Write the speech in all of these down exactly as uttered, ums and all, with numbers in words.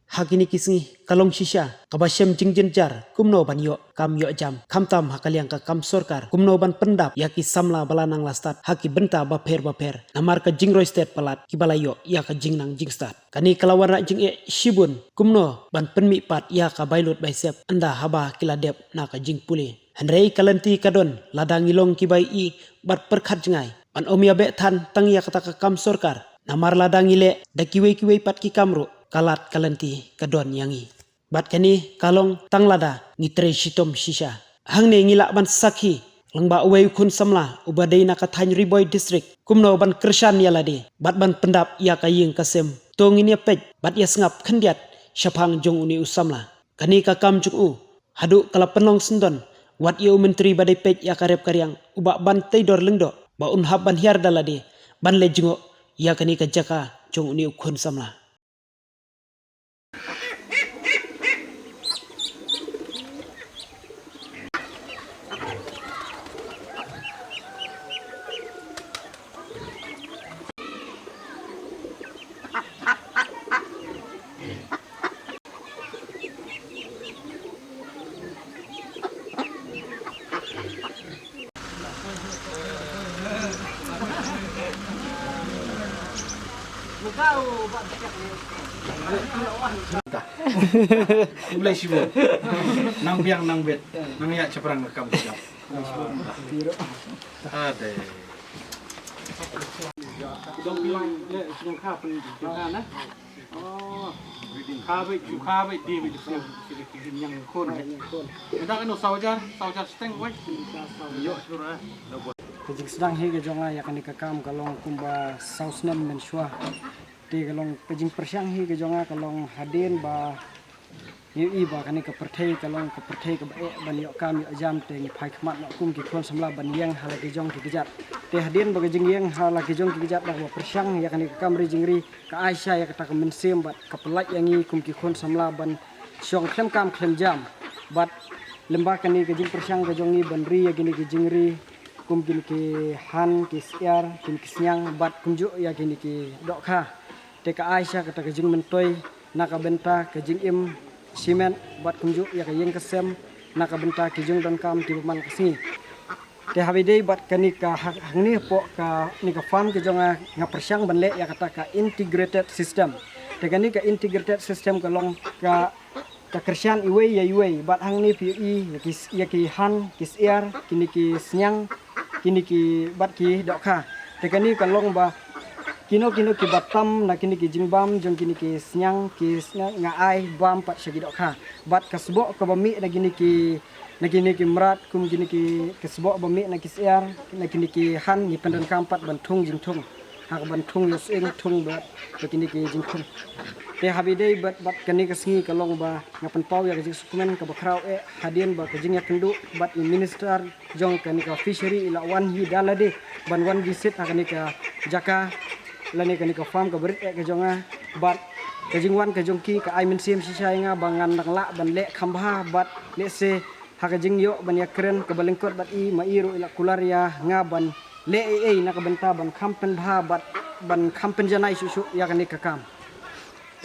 Ha kine ki sngi ka long shisha kaba shem jingjynjar kumno ban ïoh kam ïoh jam, khamtam ha ka liang ka kam sorkar kumno ban pyndap ïa ki samla ba la nang la stad ha ki bynta bapher bapher, namar ka jingroi stet palat kiba la ïoh ïa ka jingnang jingstad. Kane ka la wanrah jingeh shibun kumno ban pynmih pat ïa ka bai lut bai sep ynda haba ki la dep na ka jingpule. Hynrei ka lynti ka don lada ngi long kiba ïohi bad pyrkhat jngai ban ym ïa beh than tang ïa kata ka kam sorkar, namar lada ngi leh da kiwei kiwei pat ki kam ruh ka lad ka lynti ka don ïa ngi. Bad kane ka long tang lada ngi trei shitom shisha. Hangne ngi lah ban sakhi lyngba uwei u khun samla uba dei na ka thaiñ Ri Bhoi District kumno ban kyrshan ïa lade bad ban pyndap ïa ka ïing ka sem. To ngin ïa peit bad ïa sngap khyndiat shaphang jong une u samla. Kane ka kam jong u haduh ka la pynlong syndon wat ïa u myntri ba dei peit ïa ka rep ka riang u Bah Banteidor Lyngdoh ba un hap ban hiar da lade ban leit jngoh ïa kane ka jaka jong une u khun samla. Khublei shibun. Nang biang nang bit. Nang ïa chaprang ka kam ka jam. Ade. Dong bilang le sung kha pen kha na. Oh. Kha bit, kha bit, di bit, di bit, di bit, yang khun. Enda kan saw hajar, saw hajar steng wai. Yo, sura. Ka jingsdang hi ka jong nga ïa kane ka kam ka long kumba saw snem mynshuwa. Te ka long ka jingpyrshang hi ka jong nga ka long hadien ba ngi ïohi ba kane ka pyrthei ka long ka pyrthei kaba eh ban ïoh kam ïoh jam te ngi phai khmat noh kum ki khun samla ban ïeng ha la ki jong ki kjat. Te hadien ba ka jingïeng ha la ki jong ki kjat da kaba pyrshang ïa kane ka kam ri jingri ka ai sha ïa kata ka mynsiem bad ka pyllait ïa ngi kum ki khun samla ban shong khlem kam khlem jam. Bad lyngba kane ka jingpyrshang ka jong ngi ban ri ïa kine ki jingri kum kine ki han, ki syiar, kine ki sniang bad kumjuh ïa kine ki dohkha. Te ka ai sha kata ka jingmyntoi na ka bynta ka jingim shimet bad kumjuh ïa ka ïing ka sem na ka bynta ki jingdonkam kiba man ka sngi. Te haba ïadei bad kane ka ha-, hangne hapoh kane ka farm ka jong nga nga pyrshang ban leh ïa kata ka integrated system. Te kane ka integrated system ka long ka, ka kyrshan iwei ïa iwei bad hangne phi ïohi ïa ki, ïa ki han, ki syiar, kine ki sniang, kine ki bad ki dohkha. Te kane ka long ba kino kino kiba tam na kine ki jingbam jong kine ki sniang, ki sniang nga ai bam pat sha ki dohkha. Bad ka sboh kaba mih na kine ki, na kine ki mrad kum kine ki, ka sboh ba mih na ki syiar, na kine ki han ngi pyndonkam pat ban thung jingthung. Ha ka ban thung ïa sying thung bad, bad kine ki jingthung. Te haba ïadei bad, bad kane ka sngi ka long ba nga pynpaw ïa ka jingsngewkmen kaba khraw eh hadien ba ka jingïakynduh bad i minister jong kane ka fishery i la wan hi da lade ban wan visit ha kane ka jaka lane kane ka farm kaba rit eh ka jong nga bad ka jingwan ka jong ki ka ai mynsiem shisha ïa nga ba ngan dang lah ban leh kham bha bad lehse ha ka jingïoh ban ïakren kaba lyngkot bad i ma i ruh i la kular ïa nga ban leh ei ei na ka bynta ban kham pynbha bad ban kham pynjanai shuh shuh ïa kane ka kam.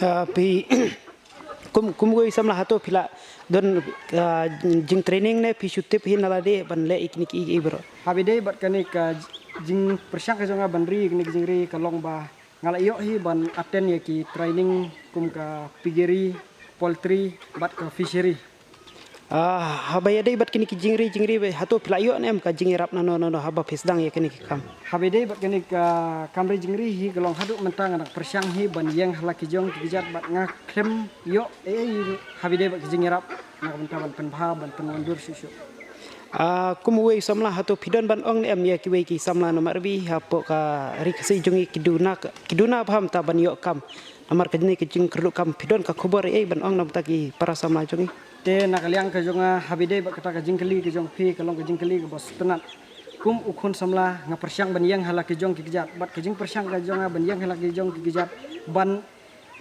Ah, phi kum, kum uwei samla hato phi la don, ah, jingtraining ne phi shu tip hi na lade ban leh ïa kine ki ei ei baroh? Haba ïadei bad kane ka jingpyrshang ka jong nga ban ri kine ki jingri ka long ba nga la ïoh hi ban attend ïa ki training kum ka piggery, poultry bad ka fishery. Ah, haba ïadei bad kine ki jingri, jingri ba hato phi la ïoh ne em ka jingïarap nano nano haba phi sdang ïa kine ki kam? Haba ïadei bad kine ka kam ri jingri hi ka long haduh mynta nga dang pyrshang hi ban ïeng ha la ki jong ki kjat bad nga khlem ïoh ei ei haba ïadei bad ka jingïarap na ka bynta ban pynbha ban pynwandur shuh shuh. Ah, kum uwei samla hato phi don ban ong ne em ïa kiwei ki samla na Marbi hapoh ka ri Khasi jong ngi ki duna, ki duna bha mynta ban ïoh kam. Namar kane ka jingkyrduh kam phi don ka khubor ei ban ong na bynta ki para samla jong ngi? Te na ka liang ka jong nga haba ïadei bad kata ka jingkylli ka jong phi ka long ka jingkylli kaba sngewtynnat. Kum u khun samla nga pyrshang ban ïeng ha la ki jong ki kjat bad ka jingpyrshang ka jong nga ban ïeng ha la ki jong ki kjat ban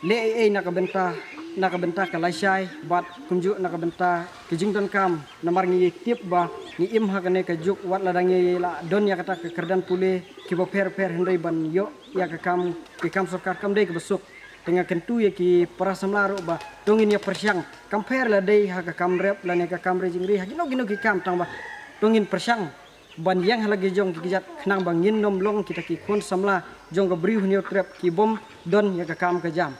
leh ei ei na ka bynta, na ka bynta ka lashai bad kumjuh na ka bynta ka jingdonkam namar ngi tip ba ngi im ha kane ka juk wat lada ngi la don ïa kata ka kyrdan pule kiba pher pher hynrei ban ïoh ïa ka kam, ki kam sorkar kam dei kaba suk. Te nga kyntu ïa ki para samla ruh ba to ngin ïa pyrshang, kam pher la dei ha ka kam rep lane ka kam ri jingri, ha kino kino ki kam, tang ba to ngin pyrshang ban ïeng ha la ki jong ki kjat khnang ba ngin nym long kita ki khun samla jong ka Bri u Hynñiewtrep ki bym don ïa ka kam ka jam.